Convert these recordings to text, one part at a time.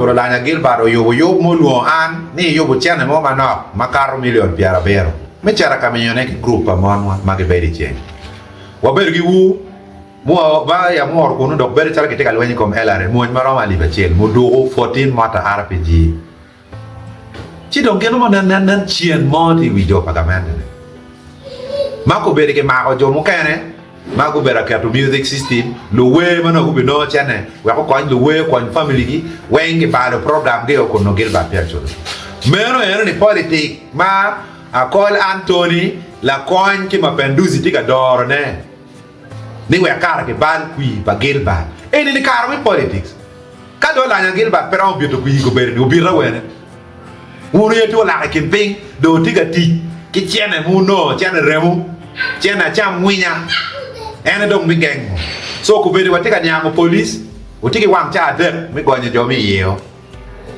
Honourable Olanya Gilbert oyubo yub ma olwongo an ni iyubo cene mo manok makato milion pyerabiro me cito ka miyone ki gurup pa monwa ma gibedo i ceng. Wabedo ki ur mua ma i Amuru kunu dok bedo calo gitye ka lweny i kom LRA mony ma romo alip acel muduku 14 motta RPG. Ci dong gin mo nen nen cen mo tye i wi jo pa gamente-ni ma kobedo kimako jo mukene ma gubedo ka keto music system, luwer ma nongo gubinongo cene wek okony luwer okony family-gi weng kibalo program gi o kun nongo Gilbert peya oculo. Meno eno ni politik ma Akol Anthony lakony ki Mapenduzi tye ka dorone ni wek kara kibal kwir pa Gilbert. Eni ni kara me politics. Ka dong olanya Gilbert pe romo bito kwir kobedo ni obito awene. Wun aye tye wulako i kin piny dong wutye ka tic ki cene ma wunongo, cene remo, cene acam ngwinya, en aye dong bigengo. So kobedo watye ka niango police, wutye ki wang caa adek me gonyo jo me iyeo.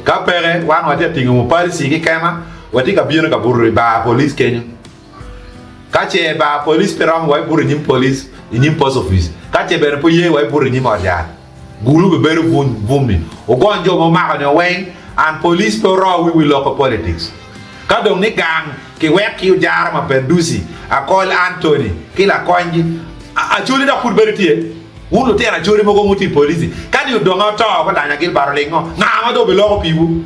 Ka peke, wan watye ka tingo mupalisi ki kema, watye ka bino ka buto i bar police kenyo. Ka ce bar police pe romo wa ibuto i nyim police, i nyim post office. Ka ce bene pe oye wa ibuto i nyim ot yat. Gulu bibedo buny bwumi. Wugony jo ma wumako nio weng and police pe oro wi wi loko politics. Ka dong ni gang ki wek ki ojara Mapenduzi, Akol Anthony ki lakony gi. Acholi dok pud bedo tye? Wun lutino Acholi mogo ma wutye i police ka ni odonge oto gulanya Gilbert olingo nga ma dong obiloko piwu?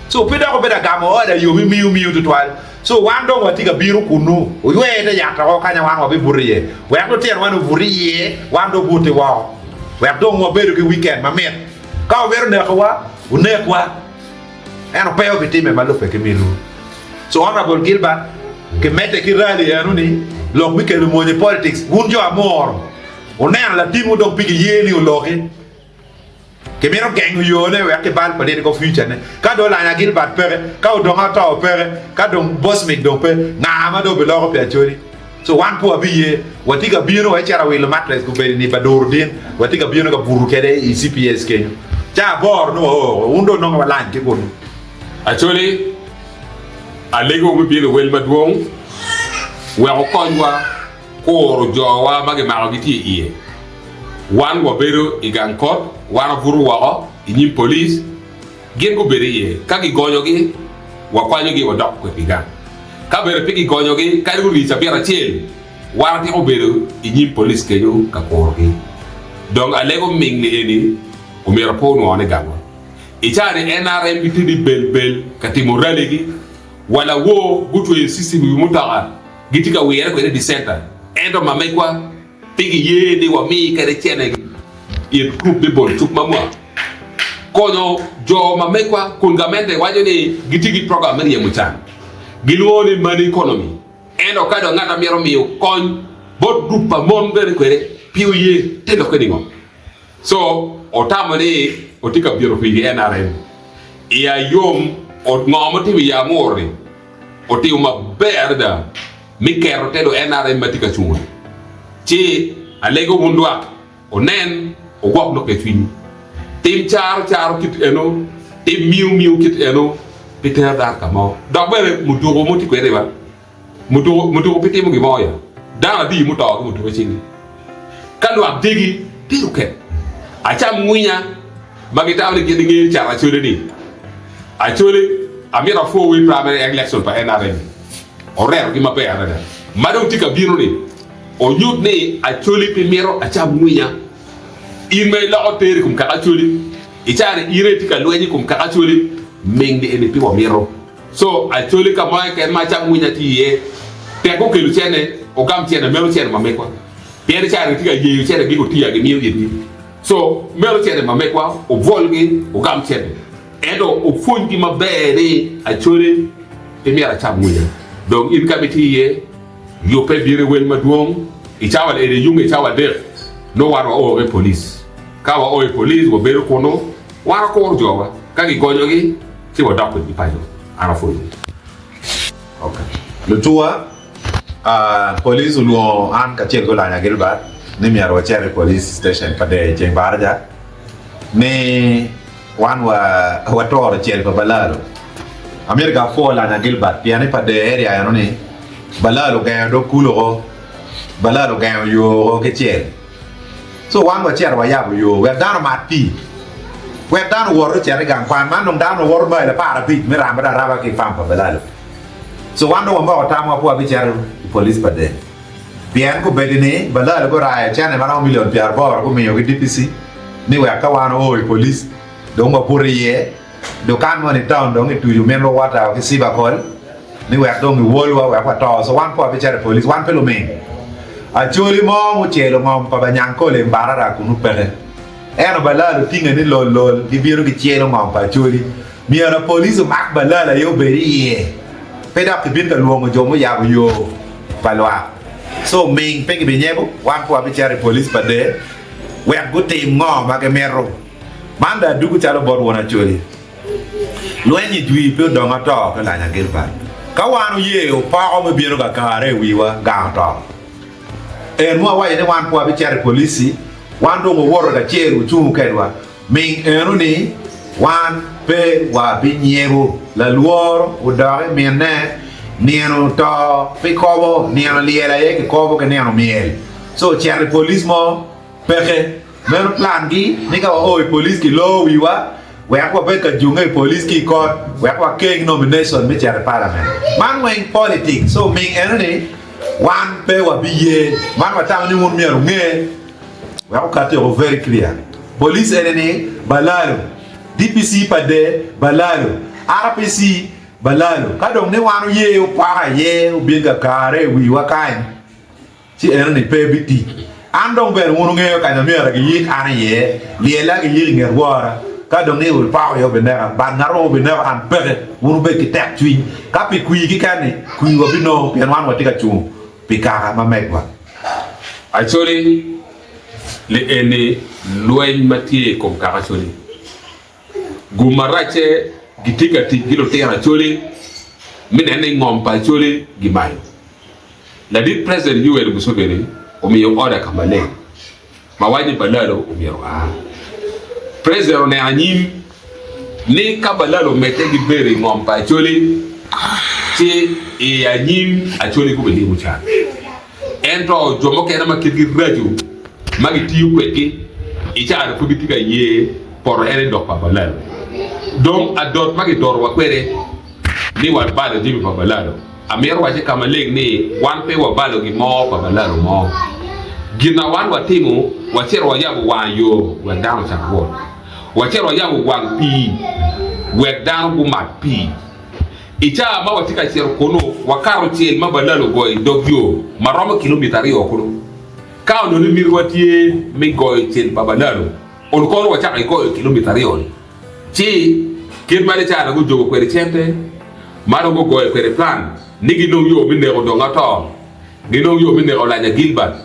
So pe dok wubedo agamo order yo me miu miu tutwal. So wan dong watye ka bino kunnu, wuywe te yat oko kanya wan wabibuto iye, wek lutinowa ni obut iye, wan dong obuti woko, wek dong wabedo ki weekend mamit. Ka wumito nekowa, wunekwa, ento pe wubitime ma lubbe ki mitiwu. So Honourable Gilbert, kimedde ki rally eno-ni, lok me kelo mony i politics, wun jo Amuru, wuneno latinwu dong pe giye ni oloki. Kimito gengo yone wek kibal political future ne. Ka dong Olanya Gilbert peke, ka Odonga Otoo peke, ka dong Bosmic dong pe, nga ma dong obiloko pi Acholi? So wan pe wabiye. Watye ka bino wa icito wilo mattress gubedo ni Badurudin, watye ka bino ka buto kede i CPS kenyo. Ca aboro nongo waoo woko, wun dong nongo walany ki kunu. Acholi, alego me bino i wel madwong wek okonywa kuro jowa ma gimako gitye i iye. Wan wabedo i gang kot, wan wabuto woko i nyim polic, gin gubedo iye. Ka gigonyogi, wakwanyogi wadok kwedgi gang. Ka bene pe gigonyogi, kadi guri cabit acel, wan watiko bedo i nyim polic kenyo ka kurogi. Dong alego ming-ni eni omyero pe onwone gangwa. I caa-ni NRM gitye ni bel bel ka timo rally-gi, wa lawor gutweyo system i wi mutoka gitye ka wire kwede i di center, ento ma megwa Pe giye ni wami kadi cene it gurup me bol cuk mamwa konyo jo ma megwa kun gamente waco ni gitye ki program me ryemo can gilwongo ni money economy ento ka dong ngat ma mito miyo kony bot gurup pa mon bene kwede pi oye te lokke ningo? So otamo ni otye ka bito pigi NRM iya yom ngo mutimo i Amur ni otimo maber adada. Me keto te lu-NRM ma tye ka cungo-ni, ci alego wun lwak wunen, wugwok lok i cwinywu. Tim caro caro kit eno, tim miu miu kit eno, pe tero dano ka mo. Dok bene muduku mo tye kwede ba, muduku, muduku pe timo gin mo ya. Dano adi muto ki muduku i cinggi? Ka lwak degi tye oket, acam ngwinya ma gitamo ni gin gingeyo cato Acholi-ni. Acholi, amito apwo wer primary election pa NRM. Oretogi maber adada. Ma dong tye ka bino-ni onyut ni Acholi pe mito acam ngwinya. In ma iloko ter i kom kaka Acholi, i caa-ni in aye itye ka lweny i kom kaka Acholi, ming-ni eni pe wamito. So Acholi ka mo keken ma acam ngwinya tye iye, tek gukelo cene, ogam cene, meno cene ma megwa. Pien i caa-ni gitye ka yeyo cene gi gutiya gimiyo itgi. So meno cene ma megwa, obwolgi, ogam cene. Ento opwonygi maber ni Acholi pe myero acam ngwinya. Dong in ka ma itye iye, yubbe bino i wel madwong i cawa eni yung i cawa adek nongo wan wao ki i polic. Ka wao i polic wabedo kunu wan wakuro jowa ka gigonyogi ci wadok kwedgi paco. An apwonyo. Lutuwa, Polic olwongo an kacel ki Olanya Gilbert ni myero wacit i polic station pa der i ceng baraja ni Wan wa watoro cel pa Balalo. Amito ga apwo Lanya Gilbert pien ni pa der area eno ni Balalo ogengo dog kulu oko, Balalo ogengo yoo oko ki cel. So wan wacito wayabo yoo wek dano omat pii. Wek dano owot ocit i gang kwan man dong dano owoto mail 15 me rambone araba ki i fam pa Balalo. So wan dong wamoko tamwa pe wabicito i police pa Deng. Pien gubedi ni Balalo gurayo cene ma romo milion pyeraboro gumiyo ki DPC ni wek ka wan oo i police dong wabuto iye. Dukan moni i taun dong ituco minwa water ki cibakol ni wek dong iwolwa wek wato so wan pe wabicito i police wan pe luming. Acholi mo mucelo ngom pa Banyankole i Mbarara kunu peke. Ento Balal otinge ni lol lol gibino gicelo ngom pa Acholi. Myero police omak Balal aye obed iye pe dok kibin ka lwongo jo muyabo yo pa lwak. So ming pe gibinyebo wan pe wabicito i police pa der wek gutim ngo ma gimito. Man dong adugu calo bot won Acholi. Lweny i jwi pe odong ato ki Olanya Gilbert. Ka wan oye opoko me bino kakare i wiwa gang oto. En mo awaco ni wan pe wabicito i polici, wan dong wawoto kacel wucungu kedwa. Ming eno ni wan pe wabinyebo. Lalworo odok i minne, nino to pi kobo, nino lyel aye kikobo ki nino myel. So cito i polic mo peke. Meno plan gi ni ka wao i police ki loo wiwa wek wabed ka junge i police ki i court wek wakeng nomination me cito i parliament. Man weng politics so ming eno ni wan pe wabi ye. Man watamo ni wun myero wunge wek okati oko very clear. Police eni ni balalo, DPC pa der balalo, RPC balalo ka dong ni wan oye opoko aye obin kakare i wiwa kany. Ci enoni pe bitic. An dong bene wun wungeyo kanya myero giyik an iye, lyella giyik i nget wora. Ka dong ni wupoko iye wubineka, but ngat mo mubineko an peke. Wun wubed ki tekcwiny. Ka pi kwir keken-ni, kwir wabinongo, pien wan watye ka cung pi kaka ma megwa. Acholi li eni lweny ma tye i kom kaka Acholi. Gum maracce gitye ka tic ki lutino Acholi me neno ni ngom pa Acholi gimayo. Ladit President Yoweri Museveni omiyo order ka maleng ma waco ni Balalo omyero oa. President oneno anyim ni ka Balalo omedde ki bedo i ngom pa Acholi ci i anyim Acholi gubilimo can. Ento jo mukene ma kitgi raco ma gitiyo kwedgi i caro pud gitye ka ye poto en i lok pa Balalo. Dong adot ma gidotowa kwede ni wabalo jami pa Balalo, amito wacce ka maleng ni wan pe wabalo gin mo pa Balalo mo. Gin ma wan watimo, wacito wayabo wang yo wek dano ocak wot. Wacito wayabo wang pii wek dano gumat pii. I caa ma watye ka cito kunnu, wakato cel ma Balal ogoyo i dog yo ma romo kilomita aryo kulu. Ka onongo ni mitiwa tye me goyo cel pa Balalo, onongo kono wacako igoyo kilomita aryo-ni. Ci, kit ma Licana gujogo kwede cente, ma dong gugoyo kwede plan ni ginong yo me neko dong ato, ginong yo me neko Lanya Gilbert,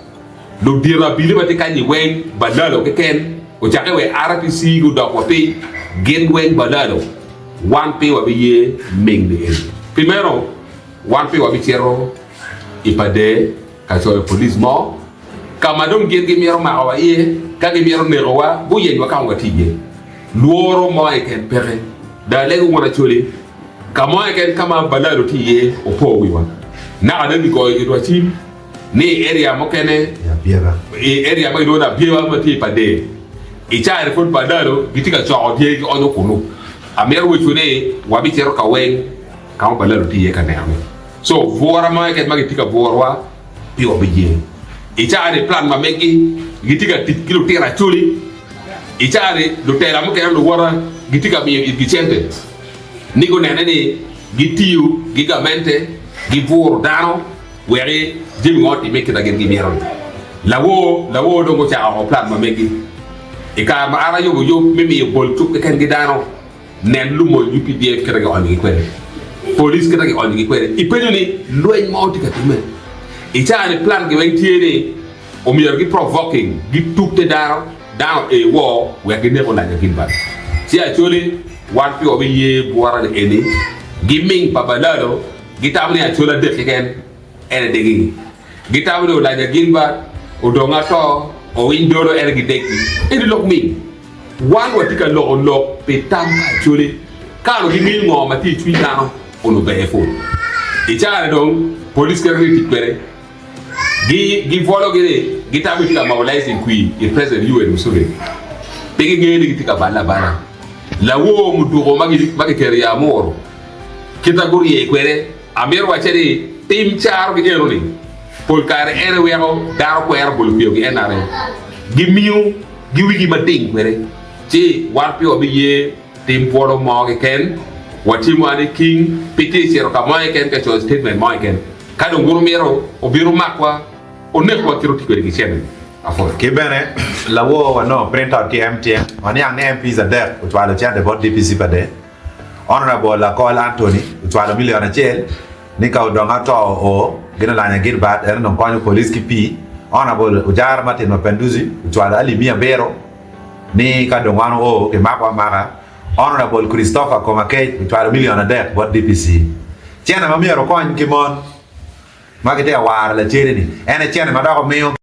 ludito abili ma tye kany-nyi weng Balalo keken, ocakke wa i RPC gudok wa piny, gin weng Balalo. Wan pe wabiye ming ni eni. Pi meno, wan pe wabicito i pader ka coyo polic mo ka ma dong gin gimito makowa iye. Ka gimito nekowa, guyenywa ka ma watye iye. Lworo mo keken peke. Dong alego wun Acholi, ka mo keken ka ma balalo tye iye, wupo wiwa. Naka dong gigoyo itwa cim. Ni i area mukene, i area ma gilwongo ni Abyeba ma tye i Pader, i caa-ni pud Badalo gitye ka coko dyangi ki onyo kunu. Amito wecwu ni wabicito ka weng ka ma Balalo tye iye ka nenone. So bwura mo keken ma gitye ka bwurowa pe wabiye. I caa-ni plan ma megi gitye ka tic ki lutino Acholi. I caa-ni lutela mukene luwota gitye ka miyo itgi cente ni gunene ni gitiyo ki gamente, gibwuro dano. Weki jami mo otimme kit ma gin gimito-ni. Lawor, lawor dong gucako oko plan ma megi. I kare ma an ayubo yub me miyo bol cuk keken ki dano, nen lumony UPDF kit ma gionyogi kwede, police kit ma gionyogi kwede. Ipenyo ni lweny mo tye ka timme. I caa-ni plan gi weng tye ni omyero gi provoking, gitug te dano, dano oa war wek ginek Olanya Gilbert. Ci Acholi wan pe wabiye bwura ni eni giming pa Balalo. Gitamo ni Acholi adek keken en aye degigi. Gitamo ni Olanya Gilbert, Odonga Ato, Owiny Dolo en aye gideggi. Eni lok ming. Wan watye ka loko lok pi tam pa Acholi. Ka onongo gingeyo ngo ma tye i cwiny dano, onongo ber pud. I caa-ni dong, police kite ni tic kwede. Gi gibwologi ni gitamo ni gitye ka mobilizing kwir i President Yoweri Museveni. Pe gingeyo ni gitye ka balle abala. Lawor muduko ma giketo i amuru kit ma gurye kwede, amito wacce ni tim caro ki eno ni pol kare en aye weko dano kwero bolo piyo ki NRM. Gimiyo gi wigi mading kwede ci wan pe wabiye tim bwolo mo keken. Watimo ni King pe tye cito ka mo keken ka coyo statement mo keken. Ka dong wun wumito obin wumakwa. Onekwa kit oti kwede ki cente-ni. Apwoyo. Ki bene, lawor wanongo printout ki MTN, waniang ni MPs adek ocwalo cente bot DPC pa de. Honourable Akol Anthony ocwalo million acel ni ka odongo ato oo gin olanya Gilbert en onongo konyo police ki pii. Honourable Ojara Martin Mapenduzi ocwalo alip miya abiro ni ka dong wan oo kimakwa amaka. Honourable Christopher Komakech ocwalo million adek bot DPC. Cente ma myero okony ki mon. Ma gitye ka waro lacene-ni, en aye cente ma dok omiyo.